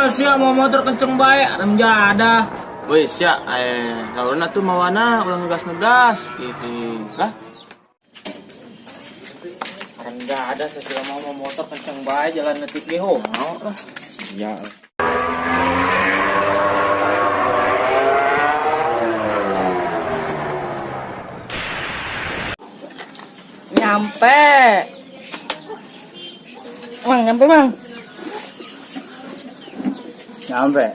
Sia mawa motor kenceng bae, rem jadah. Woi, sia, laluan atuh mawana ulah ngegas-ngegas. Ih, lah. Rem jadah sia mawa motor kenceng bae jalan netik ge ho. Mau lah. Sia. Nyampe. Mang, nyampe, Mang. Nyampe.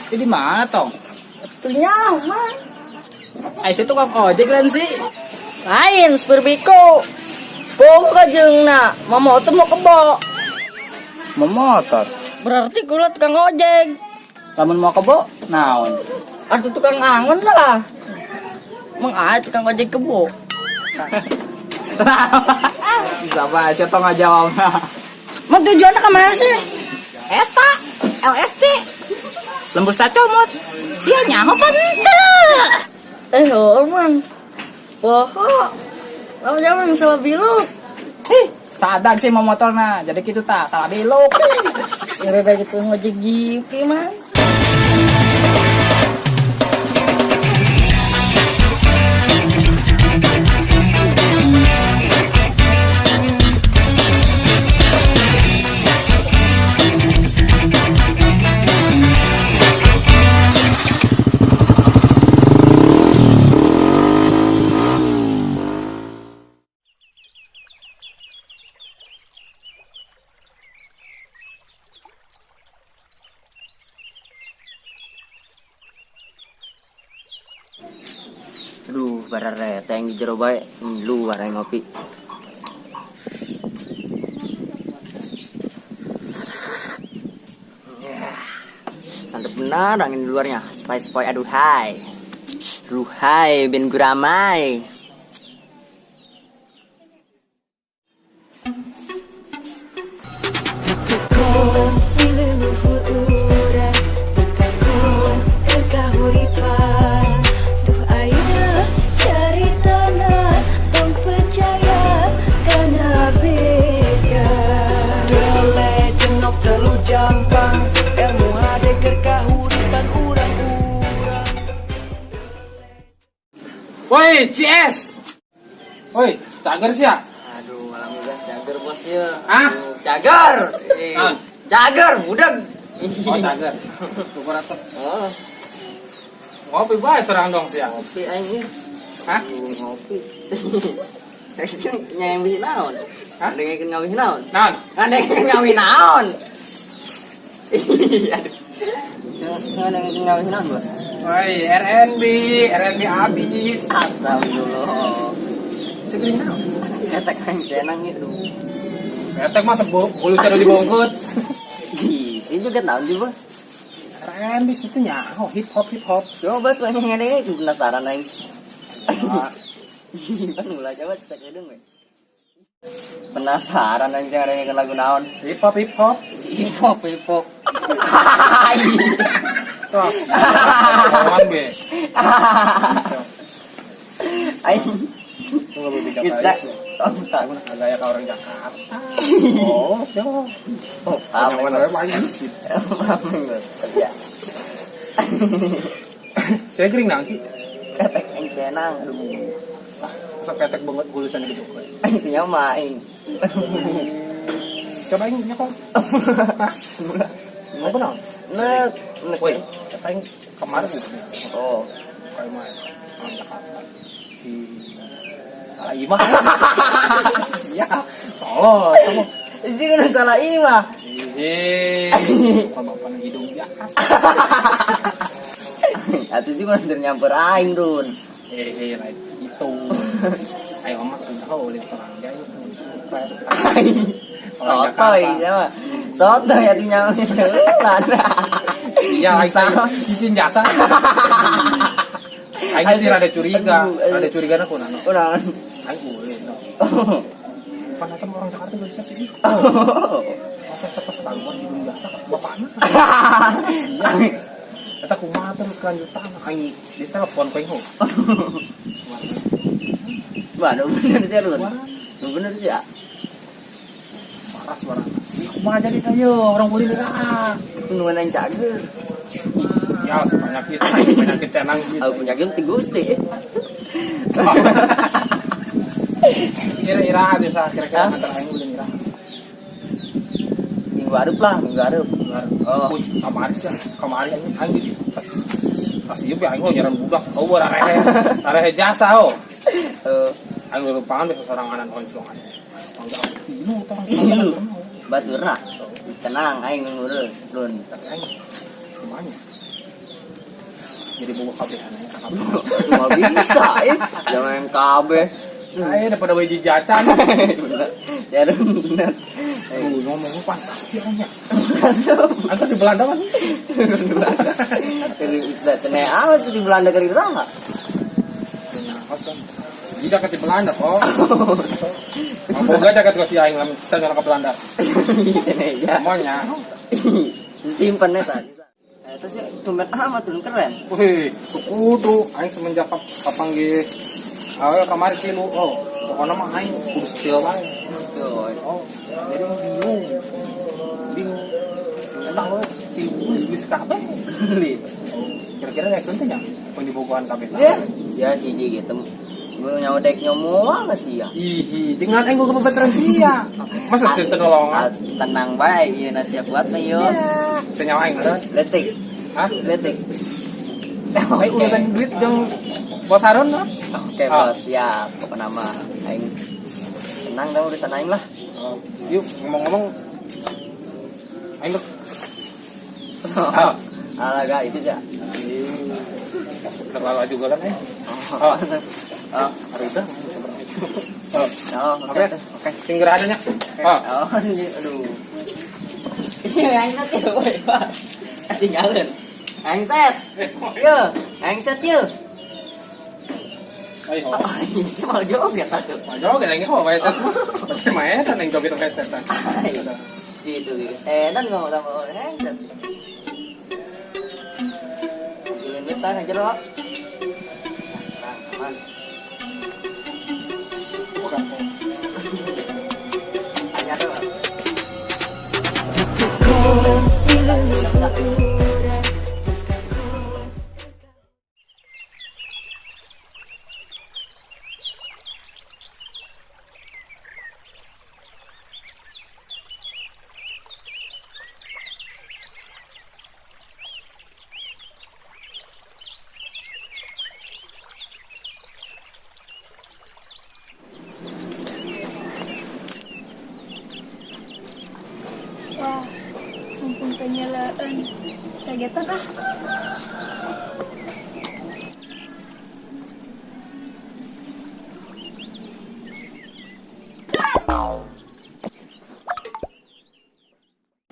Ini di mana, Tong? Atunya, Mang. Aisyah tukang ojek lain sih. Lain, supir biko. Boga jeung na, mau motor mau kebo. Mau motor. Berarti kula tukang ojek. Lamun mau kebo, naon? Arti tukang angon lah. Mang ah tukang ojek kebo. Bisa baca tong ngajawabna. Mang tujuannya kemana sih? Eta, LST. Lembus tak comot. Sia nyaho pan henteu. Oh, Mang. Poho. Lama zaman salah biluk. Ih, sadar sih mau motorna. Jadi gitu tak salah belok. Ya bebek gitu ngojek GP, Mang. Aduh, bararete yang di jero bae, luar aing ngopi. Ya, mantep benar angin di luarnya. Sepoi-sepoi aduhai. Ruhai bin guramai. Woi, CS. Woi, cager sih ya? Aduh, alhamdulillah cager bos ya. Hah? Aduh, cager. Naon? Cager, budak. Oh, cager. Syukur atuh. Oh, Ngopi bae serang dong sih ya. ngopi aing ieu. Hah? Aduh, ngopi. Nyayang bisi naon? Hah? Dengekeun ngawih naon? Naon? Ngadengekeun ngawih naon? Aduh. Ngadengekeun ngawih naon, Bos? Woi, R&B, R&B abis. Astagfirullah. Segering naon? Ketek aing tenang ieu, aduh. Ketek mah sebuk, bulu seru dibongkut. Ih, sih juga naon sih, Bos? R&B situ nyaho, hip hop, hip hop. Coba tuh yang ngadengin, penasaran aing. Ah, Ih, kan mulai coba cek hidung we. Penasaran aing teh ngadengin lagu naon. Hip hop, hip hop. Hip hop, hip hop. Tuh. Kawan be. Aing. Lu nggak boleh Geus bicara tak. sih. Oh, tak. Gaya ka orang Jakarta. Oh, siapa? Oh, paham. Yang mana main sih. Paham, Bos. Kerja. Saya gering naon sih? Ketek aing cenang. Aduh. Ah, masa ketek banget bulusan gitu. Aing teh nyawa aing. Coba aing nyokong. Hah? Apa naon? Nek, nek. Woi, kata aing kemarin gitu. Oh. Kayak mah orang Jakarta. Di salah imah. Iya. Tolol, kamu. Sih kan salah imah. Ih, bukan bapak nang hidung biasa. Atuh sih mah teu nyamper aing, Dun. Lain itu. Ayo mah sudah oleh orang jaya surprise. Orang Sotoy, Jakarta. siapa? Sotoy ya dinyamper. Iya, aing teh izin jasa. Aing sih rada curiga, Aduh, aduh. rada curiga aku nano. Udah. Aing boleh no. Pan eta orang Jakarta bisa sih. Masa tepas tangguhan hidung jasa bapakna. Iya. Eta kumaha terus kelanjutan aing di telepon ku aing ho. Wah, nu bener sih, Run. Wah. Nu bener sih ya. Tah suara. Ih, kumaha jadi tah ye, orang ulin iraha. Tungguan aing cager. Ya, sebanyak itu, penyakit cenang gitu. Aku penyakit ti Gusti. Si ira-ira bisa kira-kira antar aing ulin iraha. Minggu hareup lah, minggu hareup. Oh. Wih, kamari sih, kamari aing aing jadi pas pas ieu aing oh nyaran budak, oh arehe, arehe jasa oh. Eh, Aing lupangan bisa soranganan onclongan. Mangga tilu tong. Tilu. Baturna. Tenang aing ngurus, lun. Tapi aing kumanya. Jadi boga kabehan aing kabeh. Mau bisa eh. Jangan kabeh. Aing daripada wiji jacan. Bener. Ya bener. Aduh, ngomong pan sakti aing nya. Aing kan di Belanda kan. Tenang amat di Belanda keur iraha. Jadi dekat di Belanda kok. Boga dekat ke si aing lamun kita ke Belanda. Ya. Semuanya. Simpen ya tadi. Itu sih tumben amat tuh keren. Wih, kudu aing semenjak kapanggih awe kamari tilu oh, pokoknya mah aing kudu setil wae. Tuh. Oh, jadi bingung. Bingung. Eta we tilu geus geus kabeh. Beli. Kira-kira nek teh nya pendibogohan kabeh. Ya, ya hiji gitu. Gue nyawa dek nyomoal sih ya. Ih, jangan aing gua kebetulan sia. Masa sih tenolongan? Ah, tenang bae, ieu nasihat kuat mah yo. Senyawa aing meureun. Letik, Hah? letik. Aing urusan duit jeung bos Harun lah. Oke, Ah. bos, siap. Pokoknya mah aing tenang dah urusan aing lah. Oh, yuk ngomong-ngomong aing tuh Ah. Alah, gak itu ya. Terlalu juga kan aing. Oh, oh, Udah. Oh, oh, oke, Oke. oke. Sing gerah nya. Oh. Oh, aduh. Iya, angset ya, woi, Pak. Ketinggalan. Angset. Yo, angset yo. Ayo. Oh, ini mau joget atuh. Mau joget aing mah headset mah. Tapi mah eta neng joget headsetan. Ayo. Gitu, guys. Eh, dan ngomong sama handset. Gilin betah aja lo. Tenang, aman. Bukan. Tanya dong. Wah, mumpung penyeleun. Kagetan ah.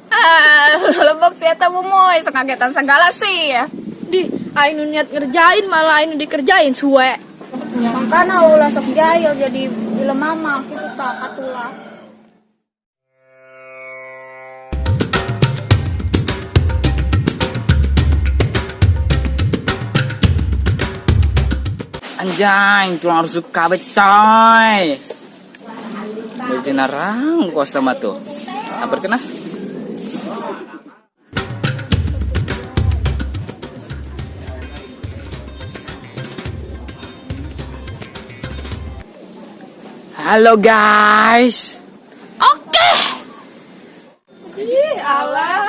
Ah, lebok sih eta bumoy, sok kagetan segala sih. Di, aing nu niat ngerjain malah aing nu dikerjain suwe. Makana ulah sok jahil jadi jelema mah kitu tah katulah. Anjay, tulang rusuk kabeh coy. Baju narang kos sama tuh. Hampir kena. Halo guys. Ih, alah.